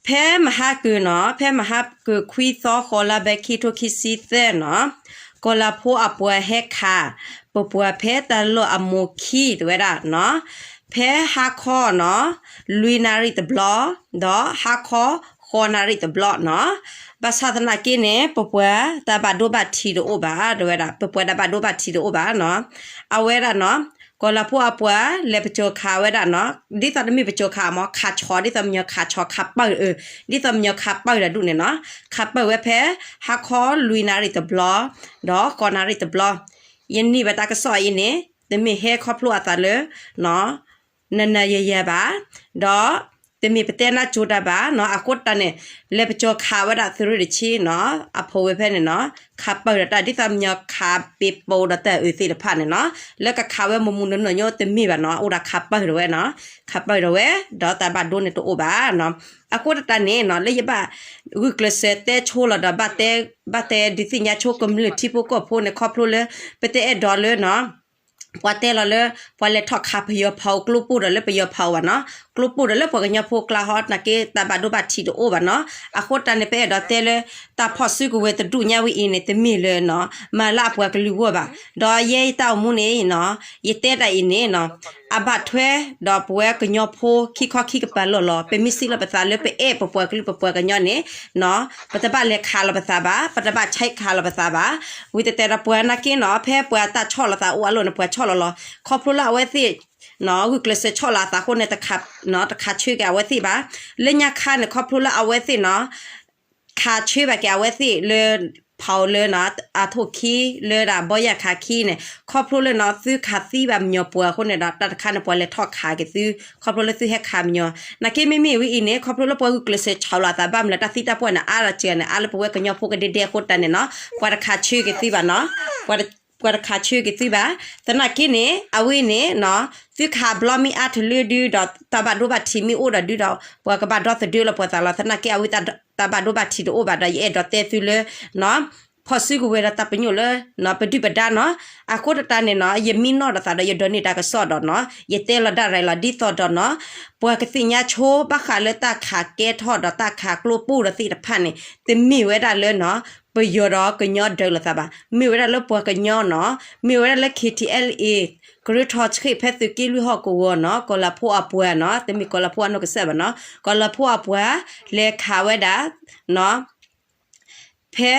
ဖဲမဟါကုာ်နီၤ, ဖဲမဟါကုာ်ခွံသီ ဃိးလါ ဘဲခံထိခံဆံသၢနီၤ, ကီၤလၤဖိအပှၤဟဲခး ပပှၤဖဲတၢ်လီၢ်အမိၢ်ခံတဝဲဒၣ်နီၤ, ဖဲဟါခီနီၤ, လွံၢ်နၣ်ရံၣ်တဘျီ, ဒီးဟါခီ ဃိးနၣ်ရံၣ်တဘျီနီၤ. ဘၣ်ဆၣ်သနာ်က့န့ၣ် ပပှၤတၢ်ဘၣ်ဒိဘၣ်ထံးတအိၣ်ဘၣ်တဝဲဒၣ်, ပပှၤတၢ်ဘၣ်ဒိဘၣ်ထံးတအိၣ်ဘၣ်နီၤ. အဝဲဒၣ်နီၤ, ကီၤလၤဖိအပှၤလဲၤပစိာ်ခးဝဲဒၣ်နီၤ, ဒ်သိးတမ့ၢ်ပစိာ်ခးမ့ၢ် ခးဆီ, ဒ်သိးမညီခးဆီခးပၢၢ်အၢ, ဒ်သိးမညီခးပၢၢ်တဒူၣ်န့ၣ်နီၤ, ခးပၢၢ်ဝဲဖဲ ဟါခီလွံၢ်နၣ်ရံၣ်တဘျီ, ဒီးဃိးနၣ်ရံၣ်တဘျီ. ယန့ၢ်ဘၣ်တၢ်ကစီၣ်အံၤန့ၣ် တမ့ၢ်ဟဲခီဖျိအသးလၢ နနယယၤဘၣ်, ဒီးတမ့ၢ်ပတဲနၢ်ကၠိတၢ်ဘၣ်နီၤ. အဃိတၢ်န့ၣ် လဲၤပစိာ်ခးဝဲဒၣ်သုးရ့ၣ်တဆံနီၤ, အဖိဝဲဖဲန့ၣ်နီၤ, ခးပၢၢ်ဒီးတၢ်ဒ်သိးမညီခးပ့ၤပိာ်ဒီးတၢ်အၢသ့ၣ်တဖၣ်န့ၣ်နီၤ, လၢကခးဝဲမူမူနီၢ်နီၢ်ညိတမ့ၢ်ဘၣ်နီၤ, အိၣ်ဒီးခးပၢၢ်ဒီးဝဲနီၤ, ခးပၢၢ်ဒီးဝဲ, ဒီးတၢ်ဘၣ်ဒိန့ၣ်တအိၣ်ဘၣ်နီၤ. အဃိတၢ်န့ၣ်နီၤ လၢယဘၣ်ဂုာ်ကျဲးစၢးတဲဆိလီၤဒီး ဘၣ်တဲဒုးသ့ၣ်ညါဆိကမျၢၢ်ထံဖိကီၢ်ဖိန့ၣ် ခီဖျိလၢ ပတအဲၣ်ဒိးလၢနီၤ ပှၤတဲလီၤလၢ ပှၤလဲၤထီၣ်ခးပယီၤဖီအိၣ် ကျိပိၢ်ဒီးလၢပယီၤဖီအိၣ်ဘၣ်နီၤ, ကျိပိၢ်ဒီးလၢပှၤကညီဖိကျါဟီ နာ်က့တၢ်ဘၣ်ဒိဘၣ်ထံးတအိၣ်ဘၣ်နီၤ. အဃိတၢ်န့ၣ် ပအဲၣ်ဒိးတဲလၢ တၢ်ဖီၣ်စုကဝဲၤတဒူၣ်ညါဝဲအံၤန့ၣ် တမ့ၢ်လၢနီၤ မၤလၢအပှၤကလုာ်ဂီၢ်ဘၣ်. ဒီးယဲယတၢ်အိၣ်မူန့ၣ်နီၤ ယတဲတၢ်အံၤန့ၣ်နီၤ အဘၣ်ထွဲဒီးပဝဲကညီဖိခံခီခံကပၤလီၢ်လီၤ. ပမ့ၢ်စံးလီၤပသးလၢပအဲၣ်ပပှၤကလုာ်ပပှၤကညီန့ၣ်နီၤ ပတဘၣ်လဲၤခးလီၤပသးဘၣ်, ပတဘၣ်ဆဲးခးလီၤပသးဘၣ်. ဝံၤတတဲဒီးပှၤနာ်က့နီၤ ဖဲပှၤတၢ်ဆီၣ်လီၤသးအိၣ်အလီၢ်န့ၣ် ပှၤဆီၣ်လီၤလီၤ. ခီဖျိလၢအဝဲသ့ၣ် ဂုာ်ကျဲးစၢးဆီၣ်လီၤအသးအဃိန့ၣ် တခးဆၢက့ၤအဝဲသ့ၣ်ဘၣ်. လၢညါခါန့ၣ် ခီဖျိလၢအဝဲသ့ၣ်နီၤ ခးဆၢဘၣ်က့ၤအဝဲသ့ၣ်လၢ ဖီလၢနီၤ အထိၣ်ခံလၢဒၣ်ဘီယၣ်ခးခံန့ၣ် ခီဖျိလၢနီၤ သုခးသံဘၣ်မညီၤပှၤအဃိန့ၣ်ဒီး တၢ်တခါန့ၣ် ပှၤလဲၤထီၣ်ခးက့ၤသု ခီဖျိလၢသုဟဲခးမညီၤ. နာ်က့မ့မ့ၢ်ဝဲအံၤန့ၣ် ခီဖျိလၢပှၤဂုာ်ကျဲးစၢးဆီၣ်လီၤအသးဘၣ်မနုၤ တၢ်သံတၢ်ပှၢ်န့ၣ် အါလီၤစၢၤန့ၣ် အါလၢပဝဲကညီဖိကဒဲဒဲအဃိတၢ်န့ၣ်နီၤ ပှၤတခးဆၢက့ၤသုဘၣ်နီၤ ပှၤတခးဆၢက့ၤသုဘၣ်. သနာ်က့န့ၣ် အဝဲန့ၣ်နီၤ သုခးဘျီမ့ၢ်အါတလၢဒုဒီး တၢ်ဘၣ်ဒိဘၣ်ထံးမ့ၢ်အိၣ်ဒီးဒုဒီး ပှၤကဘၣ်ဒီသဒၢလီၤပှၤသးလီၤ. သနာ်က့အဝဲတၢ်ဘၣ်ဒိဘၣ်ထံးတအိၣ်ဘၣ်ဒီး ယအဲၣ်ဒိးတဲသုလၢနီၤ ဖီၣ်စုကဝဲၤဒီးတၢ်ပညိၣ်လၢနီၤ ပဒုၣ်ပဒါနီၤ. အဃိတၢ်န့ၣ်နီၤ ယမံနီၣ်ဒီးသးဒီး ယဒိးန့ၢ်တၢ်ကစီၣ်ဒီးနီၤ ယတဲလီၤဒၣ်ရၤလီၤ ဒ်သိးဒီးနီၤ ပှၤကသ့ၣ်ညါဆိဘၣ်ဃးလၢတၢ်ခးကဲထီၣ်ဒီးတၢ်ခးကျိပိၢ်ဒီးသ့ၣ်တဖၣ်န့ၣ် တမ့ၢ်ဝဲဒၣ်လၢနီၤ ပယီၤဒီးကညီဒၢးလိာ်သးဘၣ်. မ့ၢ်ဝဲဒၣ်လၢပှၤကညီနီၤ မ့ၢ်ဝဲဒၣ်လၢ ခ့ထံအဲလ်အ့ ကရၢထီဆှ့ၣ်ဖဲသုးက့လွံၢ်ဟီၣ်ကဝီၤနီၤ ကီၤလၤဖိအပှၤနီၤ တမ့ၢ်ကီၤလၤဖိအနီၢ်ကစၢ်ဘၣ်နီၤ ကီၤလၤဖိအပှၤ လဲၤခးဝဲဒၣ်နီၤ ဖဲ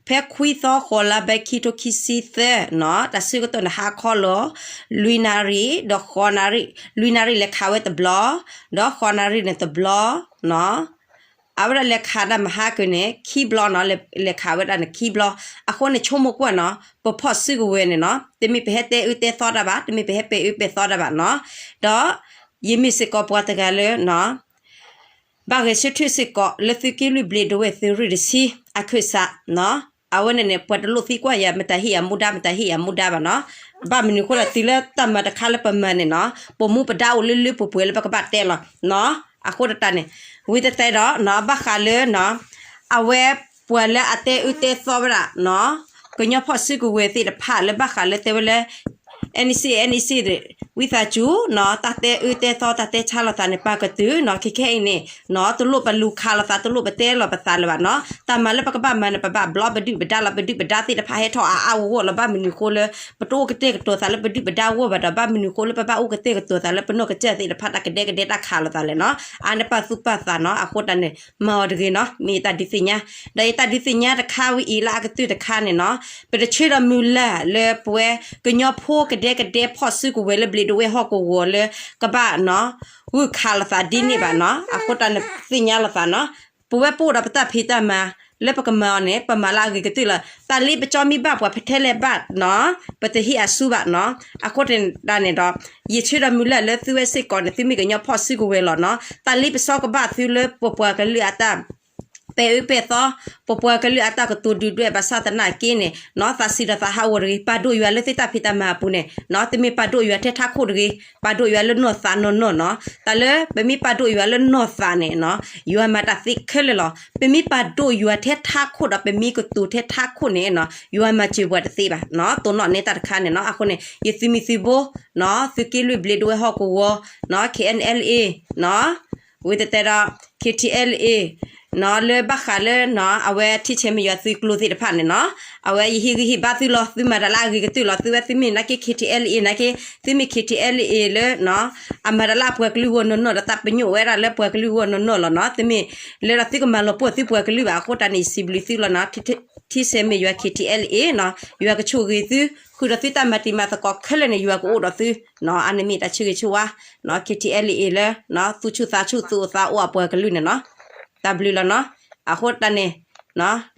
ဖဲခွံသီဃိးလါ ဘဲခံထိခံဆံသၢနီၤ တၢ်ဆၢကတီၢ်န့ၣ် ဟါခီလီၤ လွံၢ်နၣ်ရံၣ် ဒီးဃိးနၣ်ရံၣ်, လွံၢ်နၣ်ရံၣ်လဲၤခးဝဲတဘျီ, ဒီးဃိးနၣ်ရံၣ်န့ၣ်တဘျီနီၤ အဝဲဒၣ်လဲၤခးဒၣ်မဟါကၢန့ၣ် ခံဘျီနီၤ လဲၤခးဝဲဒၣ်န့ၣ်ခံဘျီ. အဃိန့ၣ် ဆိကမိၣ်ကွၢ်နီၤ ပဖီၣ်စုကဝဲၤန့ၣ်နီၤ တမ့ၢ်ပဟဲတဲအၢတဲသီတၢ်ဘၣ်, တမ့ၢ်ပဟဲပဲာ်အၢပဲာ်သီတၢ်ဘၣ်နီၤ. ဒီးယမ့ၢ်စ့ၢ်ကီးပှၤတဂၤလၢနီၤ ဘၣ်ဂဲၤဆၢထၢၣ်စ့ၢ်ကီးလၢသုးက့လွံၢ်ဘျံးဒဝဲၢ်သုးရ့ၣ်တဆံ အခၢၣ်စးနီၤ. အဝဲန့ၣ်န့ၣ် ပှၤတလိၣ်သံကွၢ်ယၤ မတၤဟ့ၣ်ယၤမူဒါ မတၤဟ့ၣ်ယၤမူဒါဘၣ်နီၤ. ဘၣ်မနုၤအဃိဒီးတုၤလၢတၢ်မၤတခါလၢပမၤန့ၣ်နီၤ ပမူပဒါအိၣ်လၢလၢပှဲၤပှဲၤလၢပကဘၣ်တဲလီၤနီၤ. အဃိတၢ်န့ၣ် ဝံၤတတဲဒီးနီၤ ဘၣ်ဃးလၢနီၤ အဝဲပှၤလၢအတဲအၢတဲသီဝဲဒၣ်နီၤ ကညီဖီၣ်စုကဝဲၤသ့ၣ်တဖၣ်လၢဘၣ်ဃးလၢတဲဝဲလၢ NEC NEC ဝံသးစူၤနီၤ တၢ်တဲအၢတဲသီတၢ်တဲဆါလိာ်သးန့ၣ် ပာ်ကတုၤနီၤ ခဲခဲအံၤန့ၣ်နီၤ တလိၣ်ပလူၤခးလိာ်သး တလိၣ်ပတဲလီၤပသးလၢၤဘၣ်နီၤ. တၢ်မၤလၢပကဘၣ်မၤန့ၣ် ပဘၣ်ဘျီပဒုၣ်ပဒါလီၤ ပဒုၣ်ပဒါသ့ၣ်တဖၣ်ဟဲထီၣ်အါအါဂီၢ်ဂီၢ်လီၤ. ဘၣ်မနုၤအဃိလၢ ပတအိၣ်ကတဲာ်ကတီၤသးလၢပဒုၣ်ပဒါဂီၢ်ဘၣ်ဒီး ဘၣ်မနုၤအဃိလၢပဘၣ်အိၣ်ကတဲာ်ကတီၤသးလၢပနီၢ်ကစၢ်သ့ၣ်တဖၣ်တၢ်ကဒဲကဒဲတၢ်ခးလိာ်သးလဲၣ်နီၤ. အါန့ၢ်ပာ်သူၣ်ပာ်သးနီၤ အဃိတၢ်န့ၣ် မၤအီၤတဂ့ၤနီၤ မ့ၢ်ယတၢ်ဒုးသ့ၣ်ညါ ဒီးယတၢ်ဒုးသ့ၣ်ညါတခါဝဲအံၤလၢအကတၢၢ်တခါန့ၣ်နီၤ ပတဆၢဒီးမုၢ်လၢ်လၢပဝဲကညီဖိကဒဲကဒဲဖီၣ်စုကဝဲၤလၢဘျံးဒဝဲၢ်ဟီၣ်ကဝီၤလၢကဘၣ်နီၤ ဂုာ်ခးလိာ်သးဒ်န့ၣ်ဘၣ်နီၤ. အဃိတၢ်န့ၣ်သ့ၣ်ညါလိာ်သးနီၤ ပဝဲပအိၣ်ဒီးပတၢ်ဖံးတၢ်မၤ လၢပကမၤအီၤန့ၣ် ပမၤလၢအဂ့ၤကတၢၢ်လီၤ. တၢ်လ့ပစီမ့ၢ်ဘၣ်ပှၤဖဲထဲလဲၣ်ဘၣ်နီၤ ပတဟ့ၣ်အစုဘၣ်နီၤ. အဃိတၢ်န့ၣ်ဒီး ယဆၢဒီးမုၢ်လၢ်လၢသုဝဲစ့ၢ်ကီးန့ၣ် သုမ့ၢ်ကညီဖီၣ်စုကဝဲၤလီၤနီၤ. တၢ်လ့ပစီကဘၣ်သုလၢပပှၤကလုာ်အတၢ် ပဲာ်အၢပဲာ်သီ ပပှၤကလုာ်အတၢ်ကတိၤဒုၣ်ဒွဲၣ် ဘၣ်ဆၣ်သနာ်က့န့ၣ်နီၤ သးစံးဒီးသးဟးဂီၤတဂ့ၤ ပာ်ဒိၣ်ယွၤလၢသုတၢ်ဖံးတၢ်မၤအပူၤန့ၣ်နီၤ တမ့ၢ်ပာ်ဒိၣ်ယွၤထဲထးခိၣ်တဂ့ၤ ပာ်ဒိၣ်ယွၤလၢနီၢ်သးနီၢ်နီၢ်နီၤ. တၢ်လၢပမ့ၢ်ပာ်ဒိၣ်ယွၤလၢနီၢ်သးန့ၣ်နီၤ ယွၤမၤတၢ်သ့ခဲလၢာ်လီၤ. ပမ့ၢ်ပာ်ဒိၣ်ယွၤထဲထးခိၣ်ဒီး ပမ့ၢ်ကတိၤထဲထးခိၣ်န့ၣ်နီၤ ယွၤမၤစၢၤပှၤတသ့ဘၣ်နီၤ တိၢ်နီၣ်န့ၢ်တၢ်တခါန့ၣ်နီၤ. အဃိန့ၣ် ယသုးမုၢ်သုးဘိနီၤ သုးက့လွံၢ်ဘျံးဒဝဲၢ်ဟီၣ်ကဝီၤနီၤ ခ့အဲၣ်အဲၣ်အ့နီၤ ဝံၤတတဲဒီး K T L A နီၤ လၢဘၣ်ဃးလၢနီၤ အဝဲထံဆဲးမဲာ်ယွၤသုးကျိၤသ့ၣ်တဖၣ်န့ၣ်နီၤ, အဝဲယဟ့ၣ်ဂံၢ်ဟ့ၣ်ဘါသုလီၤ, သုမၤတၢ်လၢအဂ့ၤကတၢၢ်လီၤ, သုဝဲသုမ့ၢ်နာ်က့ K T L A နာ်က့, သုမ့ၢ် K T L A လၢနီၤ အမၤတၢ်လၢအပှၤကလုာ်ဂီၢ်နီၢ်နီၢ်ဒီး တၢ်ပညိၣ်ဝဲဒၣ်လၢပှၤကလုာ်ဂီၢ်နီၢ်နီၢ်လီၤနီၤ, သုမ့ၢ်လၢဒီးသုကမၤလီၤပှီၢ်သုပှၤကလုာ်ဘၣ်, အဃိတၢ်န့ၣ် ယစံးဘျုးသုလီၤနီၤ, ထံဆဲးမဲာ်ယွၤ K T L A နီၤ, ယွၤကဆိၣ်ဂ့ၤသု, ဃုာ်ဒီးသုတၢ်မၤတံၤမၤသကိးခဲလၢာ်န့ၣ် ယွၤကအိၣ်ဒီးသုနီၤ, အါန့ၣ်မ့ၢ်တၢ်ဆၢဂ့ၤဆၢဝါနီၤ, K T L A လၢနီၤ သူၣ်ဆူၣ်သးဆူၣ် သူၣ်အိၣ်သးအိၣ်အပှၤကလုာ်န့ၣ်နီၤ, တၢ်ဘျုးလီၤနီၤ, အဃိတၢ်န့ၣ်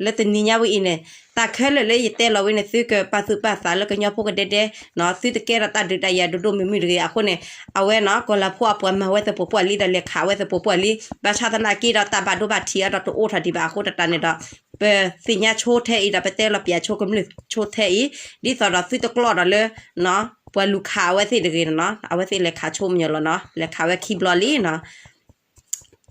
လၢတနံၤညါဝဲအံၤန့ၣ် တၢ်ခဲလၢာ်လၢယတဲလီၤဝဲန့ၣ် သုကပာ်သူၣ်ပာ်သးလၢကညီဖိကဒဲဒဲနီၤ, သုတကဲထီၣ်တၢ်ဒုးတၢ်ယၤဒိၣ်ဒိၣ်မုၢ်မုၢ်တဂ့ၤ, အဃိန့ၣ် အဝဲနီၤ ကီၤလၤဖိအပှၤမၤဝဲသပှၢ်ပှၢ်လံ ဒီးလဲၤခးဝဲသပှၢ်ပှၢ်လံ, ဘၣ်ဆၣ်သနာ်က့ဒီးတၢ်ဘၣ်ဒိဘၣ်ထံးအါဒီးတအိၣ်ထီၣ်ဒံးဘၣ်, အဃိတၢ်န့ၣ်ဒီး ပသ့ၣ်ညါဆိထဲအံၤဒီး ပတဲလီၤပၠးဆိကမျၢၢ်ဆိထဲအံၤ, ဒ်သိးဒီးသုတကျီၢ်ဒီးလၢနီၤ ပှၤလူၤခးအဝဲသ့ၣ်တဂ့ၤနီၤ, အဝဲသ့ၣ်လဲၤခးဆိမညီၤလီၤနီၤ, လဲၤခးဝဲခံဘျီလံနီၤ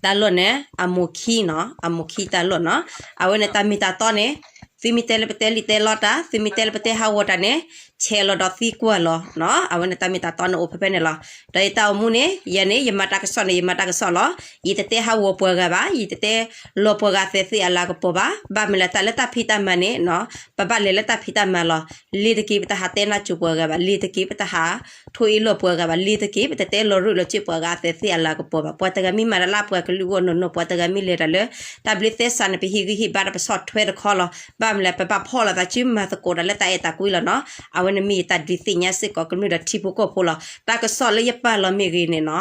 တၢ်လီၢ်န့ၣ် အမိၢ်ခံနီၤ, အမိၢ်ခံတၢ်လီၢ်နီၤ, အဝဲန့ၣ်တၢ်မ့ၢ်တၢ်တီန့ၣ် သုမ့ၢ်တဲလၢပတဲလံာ်တဲလီတၢ်, သုမ့ၢ်တဲလၢပတဲဟးဂီၤတၢ်န့ၣ် ဆဲးလီၤဒီးသံကွၢ်လီၤနီၤ, အဝဲန့ၣ်တၢ်မ့ၢ်တၢ်တီန့ၣ်အိၣ်ဖဲဖဲန့ၣ်လီၤ. ဒီးယတၢ်အိၣ်မူန့ၣ် ယၤန့ၣ် ယမၤတၢ်ကစီၣ်န့ၣ် ယမၤတၢ်ကစီၣ်လီၤ, ယတတဲဟးဂီၤပှၤဂၤဘၣ်, ယတတဲလီၤပှၤဂၤသဲးသ့ၣ်အလၤကပီၤဘၣ်, ဘၣ်မနုၤလၢတၢ်လၢတၢ်ဖံးတၢ်မၤန့ၣ်နီၤ ပဘၣ်လဲၤလၢတၢ်ဖံးတၢ်မၤလီၤ, လ့ၤတက့ၤပတဟးတဲနၢ်စူၤပှၤဂၤဘၣ်, လ့ၤတက့ၤပတဟး ထိၣ်အ့ၣ်လိာ်ပှၤဂၤဘၣ်, လ့ၤတက့ၤ ပတတဲလီၤရူၢ်လီၤစ့ၢ်ပှၤဂၤအသဲးသ့ၣ်အလၤကပီၤဘၣ်, ပှၤတဂၤမ့ၢ်မၤတၢ်လၢအပှၤကလုာ်အဂီၢ်နီၢ်နီၢ်, ပှၤတဂၤမ့ၢ်လဲၤတၢ်လၢ တၢ်ဘျုးသဲစးန့ၣ် ပဟ့ၣ်ဂံၢ်ဟ့ၣ်ဘါဒီးပဆီၣ်ထွဲတခီလီၤ, ဘၣ်မနုၤလဲၣ် ပဘၣ်ဖီၣ်လိာ်သးစုမၤသကိးတၢ်လၢတၢ်အဲၣ်တၢ်ကွံလီၤနီၤ, အဝဲန့ၣ်မ့ၢ်ယတၢ်ဒုးသ့ၣ်ညါစ့ၢ်ကီးကမျၢၢ်ဒီးထံဖိကီၢ်ဖိလီၤ, တၢ်ကစီၣ်လၢယပာ်လီၤမ့ၢ်ဂ့ၤန့ၣ်နီၤ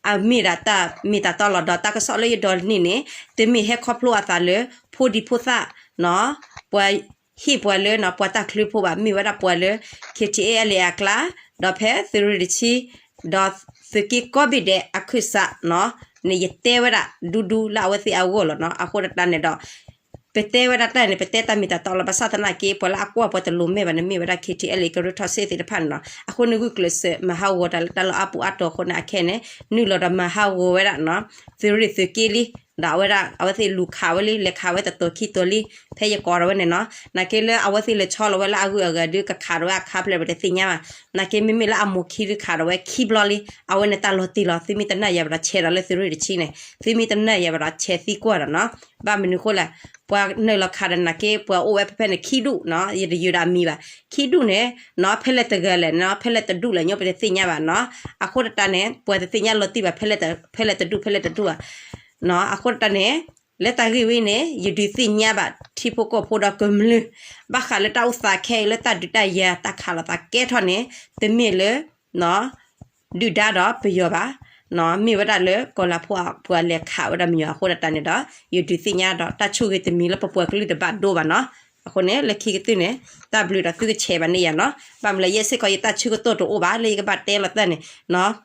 အမ့ၢ်ဒၣ်တၢ်မ့ၢ်တၢ်တီလီၤ, ဒီးတၢ်ကစီၣ်လၢယဒိးန့ၢ်န့ၣ် တမ့ၢ်ဟဲခီဖျိအသးလၢ ဖိဒံဖိသၣ်နီၤ ပှၤဟ့ၣ်ပှၤလၢနီၤ ပှၤတၢ်ချုးဖိဘၣ်, မ့ၢ်ဝဲဒၣ်ပှၤလၢ K T A L A အကျါ, ဒီးဖဲသုးရ့ၣ်တဆံ, ဒီးသုးက့ကိးဘ့ၣ်ဒဲးအခၢၣ်စးနီၤ, န့ၣ်ယတဲဝဲဒၣ်ဒူဒူလၢအဝဲသ့ၣ်အဂီၢ်လီၤနီၤ, အဃိတၢ်န့ၣ်ဒီး ပတဲဝဲဒၣ်တၢ်န့ၣ် ပတဲတၢ်မ့ၢ်တၢ်တီလီၤ, ဘၣ်ဆၣ်သနာ်က့ ပှၤလၢအကွၢ်ပှၤတလိၤမဲာ်ဘၣ်န့ၣ် မ့ၢ်ဝဲဒၣ် K T L A ကရၢထီၣ်စ့ၢ်သ့ၣ်တဖၣ်န့ၣ်နီၤ, အဃိန့ၣ်ဂုာ်ကျဲးစၢးမၤဟးဂီၤတၢ်လၢတၢ်လီၢ်အါပူၤအါတီၤအဃိန့ၣ် အခဲန့ၣ် နုာ်လီၤဒီးမၤဟးဂီၤဝဲဒၣ်နီၤ သုးရ့ၣ်သုးက့လံ, ဒီးအဝဲဒၣ်အဝဲသ့ၣ်လူၤခးဝဲလံ လဲၤခးဝဲတတီၤခံတီၤလံ, ဖဲယကိးထီၣ်ဝဲန့ၣ်နီၤ, နာ်က့လၢအဝဲသ့ၣ်လဲၤဆီလီၤဝဲလၢအဂုၤအဂၤဒုး ကခးထီၣ်ဝဲအခါဖျၢၣ် ပတသ့ၣ်ညါဘၣ်, နာ်က့မ့မ့ၢ်လၢအမိၢ်ခံဒုးခးထီၣ်ဝဲခံဘျီလံ, အဝဲန့ၣ်တၢ်လီၤတံၢ်လီၤ, သုမ့ၢ်တနာ်ယၤဘၣ်ဒီးဆဲးဒီးလၢသုးရ့ၣ်တဆံန့ၣ်, သုမ့ၢ်တနာ်ယၤဘၣ်ဒီးဆဲးသံကွၢ်ဒီးနီၤ, ဘၣ်မနုၤဃိလဲၣ်, ပှၤနုာ်လီၤခးဒီးနာ်က့ ပှၤအိၣ်ဝဲဖဲဖဲန့ၣ်ခံဒူၣ်နီၤ, ယတယုာ်ဒီးအမံၤဘၣ်, ခံဒူၣ်န့ၣ်နီၤ ဖဲလဲၣ်တဂၤလဲၣ်နီၤ ဖဲလဲၣ်တဒူၣ်လဲၣ်ညီ ပတသ့ၣ်ညါဘၣ်နီၤ, အဃိတၢ်န့ၣ် ပှၤတသ့ၣ်ညါလီၤတံၢ်ဘၣ် ဖဲလဲၣ်တဒူၣ် ဖဲလဲၣ်တဒူၣ်ဘၣ် အဃိတၢ်န့ၣ် လၢတၢ်ဂ့ၢ်ဝဲန့ၣ် ယဒုးသ့ၣ်ညါဘၣ်ထံဖိကီၢ်ဖိဒီးကမျၢၢ်, ဘၣ်ဃးလၢတၢ်အိၣ်သးခဲအံၤလၢတၢ်ဒုးတၢ်ယၤတၢ်ခးလိာ်သးကဲထီၣ်န့ၣ် တမ့ၢ်လၢ ဒုၣ်ဒါဒီးပယီၤဘၣ်, မ့ၢ်ဝဲဒၣ်လၢကီၤလၤဖိအပှၤလဲၤခးဝဲဒၣ်မညီၤအဃိတၢ်န့ၣ်ဒီး ယဒုးသ့ၣ်ညါဒီးတၢ်ဆိၣ်ဂ့ၤတမံၤလၢပပှၤကလုာ်တဘၣ်ဒိဘၣ်နီၤ, အဃိန့ၣ် လၢခံကတၢၢ်န့ၣ် တၢ်ဘျုးဒီးသုကဆဲးဘၣ်န့ၢ်ယၤနီၤ, ဘၣ်မနုၤလဲၣ် ယဲစ့ၢ်ကီးယတၢ်ဆၢကတီၢ်တအိၣ်ဘၣ်လၢယကဘၣ်တဲလီၤတၢ်န့ၣ်,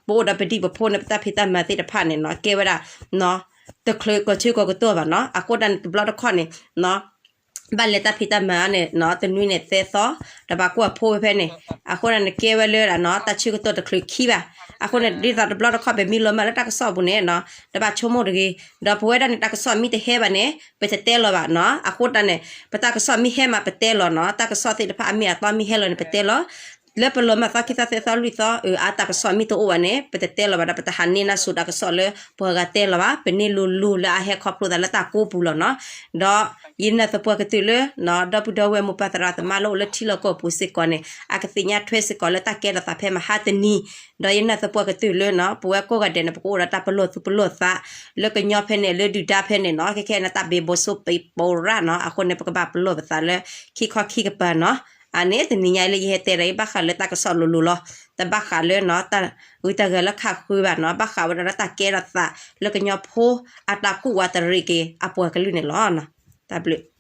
ပအိၣ်ဒီးပဒံၣ်ပဖိန့ၣ် ပတၢ်ဖံးတၢ်မၤသ့ၣ်တဖၣ်န့ၣ်နီၤ ကဲဝဲဒၣ် တချုးကီၢ်ဆၢကီၢ်ကတီၢ်ဘၣ်နီၤ, အဃိတၢ်န့ၣ်တဘျီတခီၣ်န့ၣ် ဘၣ်လဲၤတၢ်ဖံးတၢ်မၤန့ၣ်နီၤ တနွံန့ၣ်သၢသီ, ဒီးဘၣ်ကွၢ်ဖိဝဲဖဲန့ၣ်, အဃိန့ၣ် နကဲဝဲလၢဒၣ်နီၤ တၢ်ဆၢကတီၢ်တချုးခံဘၣ်, အဃိန့ၣ် ဒ်သိးတဘျီတခီၣ်ပမ့ၢ်လီၤမၢ်လၢတၢ်ကစီၣ်ပူၤန့ၣ်နီၤ တဘၣ်ဆိကမိၣ်တဂ့ၤ, ဒီးပဝဲဒၣ်န့ၣ် တၢ်ကစီၣ်မ့ၢ်တဟဲဘၣ်န့ၣ် ပတတဲလီၤဘၣ်နီၤ, အဃိတၢ်န့ၣ် ပတၢ်ကစီၣ်မ့ၢ်ဟဲမးပတဲလီၤနီၤ, တၢ်ကစီၣ်သ့ၣ်တဖၣ်အမ့ၢ်အတီမ့ၢ်ဟဲလီၤန့ၣ် ပတဲလီၤ လၢပလီၤမၢ်သီခံသီသၢသီလွံၢ်သီ အတၢ်ကစီၣ်မ့ၢ်တအိၣ်ဘၣ်န့ၣ် ပတတဲလီၤဘၣ်ဒီး ပတဟးန့ၢ်နၢ်စူၤတၢ်ကစီၣ်လၢပှၤဂၤတဲလီၤဘၣ်, ပန့ၢ်လိၤလိၤလၢအဟဲခီဖျိသးလၢတၢ်ကိးပူၤလီၤနီၤ, ဒီးယနာ်သပှၢ်ကတၢၢ်လၢ ဒီပုၢ်ဒီဝဲၢ်မိၢ်ပၢ်သရၣ်သမါလၢအိၣ်လၢထံလီၢ်ကီၢ်ပူၤစ့ၢ်ကီးန့ၣ် အကသ့ၣ်ညါထွဲစ့ၢ်ကီးလၢတၢ်ကဲထီၣ်သးဖဲမဟါတနံၤ, ဒီးယနာ်သပှၢ်ကတၢၢ်လၢ ပဝဲကိးဂၤဒဲးန့ၣ် ပကအိၣ်ဒီးတၢ်ပလီၢ်သူၣ်ပလီၢ်သး လၢကညီဖဲန့ၣ် လၢဒုၣ်ဒါဖဲန့ၣ်နီၤ, ခဲခဲန့ၣ် တၢ်ဘၣ်ဘိးစိပ့းပိရၣ်နီၤ, အဃိန့ၣ် ပကဘၣ်ပလီၢ်ပသးလၢခံခီခံကပၤနီၤ, အန့ၣ်တနံၤညါအံၤလၢယဟဲတဲဒီး ဘၣ်ဃးလၢတၢ်ကစီၣ်လိၤလိၤလီၤ, တဘၣ်ဃးလၢနီၤ တၢ်ဂုၤတၢ်ဂၤလၢခးဃုာ်ဘၣ်နီၤ, ဘၣ်ဃးဝဲဒၣ်လၢတၢ်ကဲထီၣ်သးလၢကညီဖိအတၢ်ကူၣ်ဝးတရံးက့ၤအပှၤကလုာ်န့ၣ်လီၤ. တၢ်ဘျုး